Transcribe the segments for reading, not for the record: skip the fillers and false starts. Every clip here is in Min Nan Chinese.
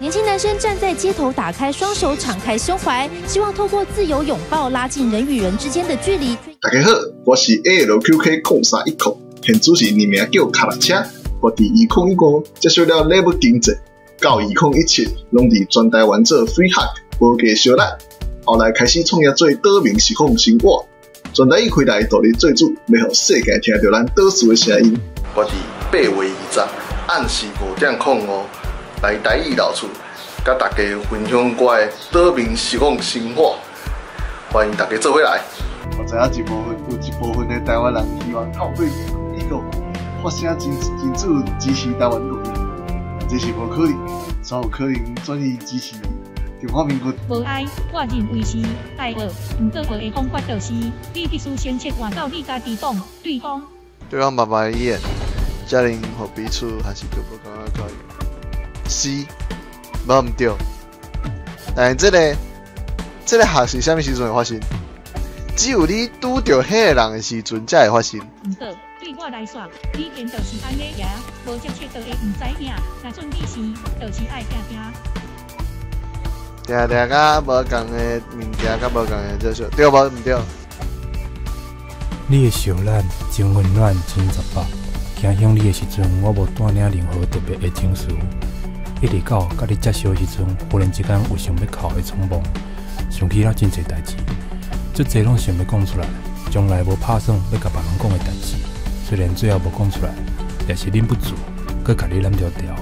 年輕男生站在街頭，打開雙手，敞開胸懷，希望透過自由擁抱拉近人與人之間的距離。大家好，我是 ALQK0310，現主持人名叫跤踏車。我佇2015接受了禮物經濟，到2017攏佇全台灣做 free hug 無價相力，後來開始創業做島民實況生活，全台語開來獨立做主，欲予世界聽著咱島嶼的聲音。我佇8月20暗時5:05來台語老厝，佮大家分享我的島民實況生活，歡迎大家做伙來。我知影一部分有一部分的台灣人希望透過美國發聲真真主支持台灣獨立，這是無可能，怎有可能轉移支持中華民國？無愛，我認為是愛學，毋過學的方法就是，你必須先切換到你家己講對方。對方爸爸的語言，才能予彼此還是閣無感覺可以。是，無毋對。但是這個學是啥物時陣會發生？只有你拄著彼个人的時陣，才會發生。毋過對我來說，語言就是按呢爾，無接觸就會毋知影。若準你是，就是愛定定。定定佮無仝的物件，佮無仝的接觸，對無毋對？你的相攬真溫暖，真雜白。驚向你的時陣，我無帶領任何特別的情緒。一直到佮你接觸的時陣，忽然之間有想欲哭的衝動，想起了真濟代誌，足濟攏想欲講出來，從來無拍算欲共別人講的代誌，雖然最後無講出來，也是忍不住閣共你攬牢牢。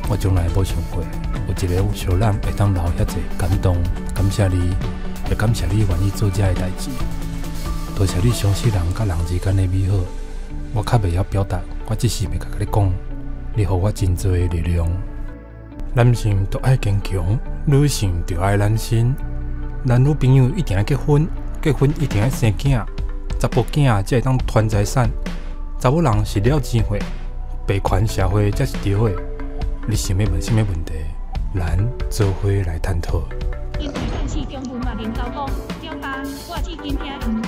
我從來無想過有一个相攬會當留遐濟感動，感謝你，也感謝你願意做這个代誌。多謝你相信人佮人之間的美好，我較袂曉表達，我只是欲共你講，你予我真濟的力量。男性就愛堅強，女性就愛男性。男女朋友一定愛結婚，結婚一定愛生囝，查埔囝才會當傳財產。查某人是了錢貨，父權社會才是對的。你想欲問啥物問題？咱做伙來探討。因為咱是中文嘛能溝通，了吧？我至今聽毋。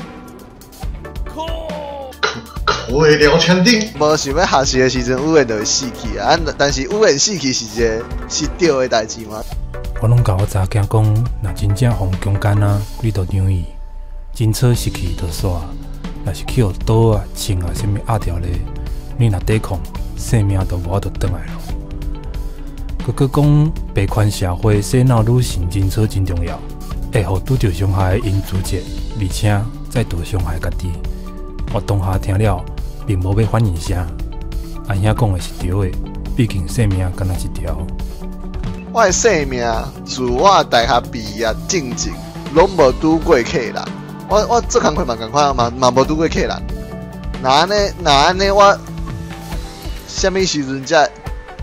可會聊天頂。無想欲學習的時陣，語言就會死去啊！但是語言死去是一个是對的代誌嗎？我攏共我查囝講，若真正予人強姦啊，你就讓伊貞操失去就煞。若是去予刀啊、槍啊、啥物壓著咧，你若抵抗，性命就無法度轉來咯。閣閣講父權社會洗腦女性貞操真重要，會予拄著傷害的𪜶自責，而且再度傷害家己。我當下聽了，並無欲反應啥。阿兄講的是對的，畢竟性命敢若一條。我的生命自我大學畢業進前，攏無拄過客人。我做工課嘛仝款，嘛無拄過客人。若按呢，若按呢，我啥物時陣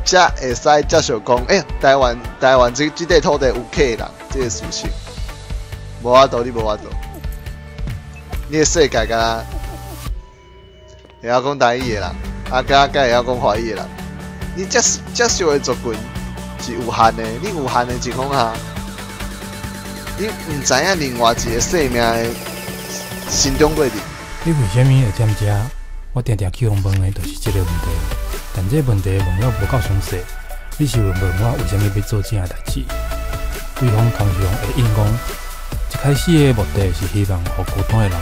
才會使接受講，欸，台灣這塊土地有客人，這个事實。無法度，你無法度。你的世界敢若會曉講台語的人，啊，佮會曉講華語的人，你接受的族群是有限的。你有限的情況下，你毋知影另外一个生命的成長過程。你為啥物會踮遮？我定定去予問的，就是這个問題。但這个問題問了無夠詳細，你是問我為啥物欲做這樣代誌？對方通常會應講，一開始的目的是希望予孤單的人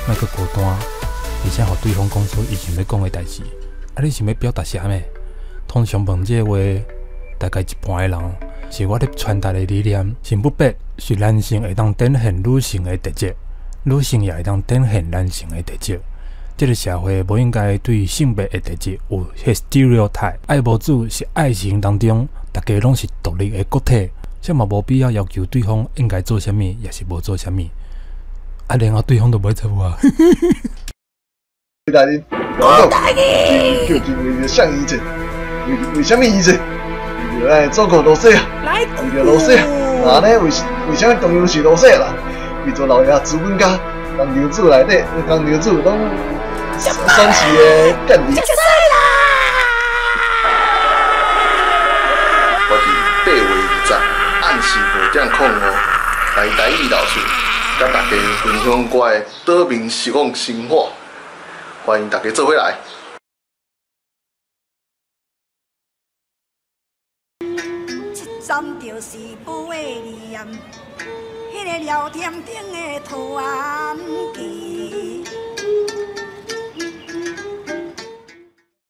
莫閣孤單，而且予對方講出伊想欲講的代誌。啊，你想欲表達啥物？通常問這个話，大概一半的人是我咧傳達的理念，性不別是男性會當展現女性的特質，女性也會當展現男性的特質。這个社會無應該對性別的特質有彼 stereotype。愛無主是愛情當中，大家攏是獨立的個體，這嘛無必要要求對方應該做啥物，抑是無做啥物。啊，然後對方就無愛睬我。意大利，台語，叫為著啥伊這？為啥物伊這？為著咱祖國羅西亞，為著羅西亞，那按呢為啥物當然是羅西亞啦？為著老爺資本家，工廠主內底，工廠主攏選市的建議。我佇8月20暗時5:05來台語老厝，佮大家分享我的島民實況生活，歡迎大家做伙來。一站就是無的念，彼个聊天頂的圖案。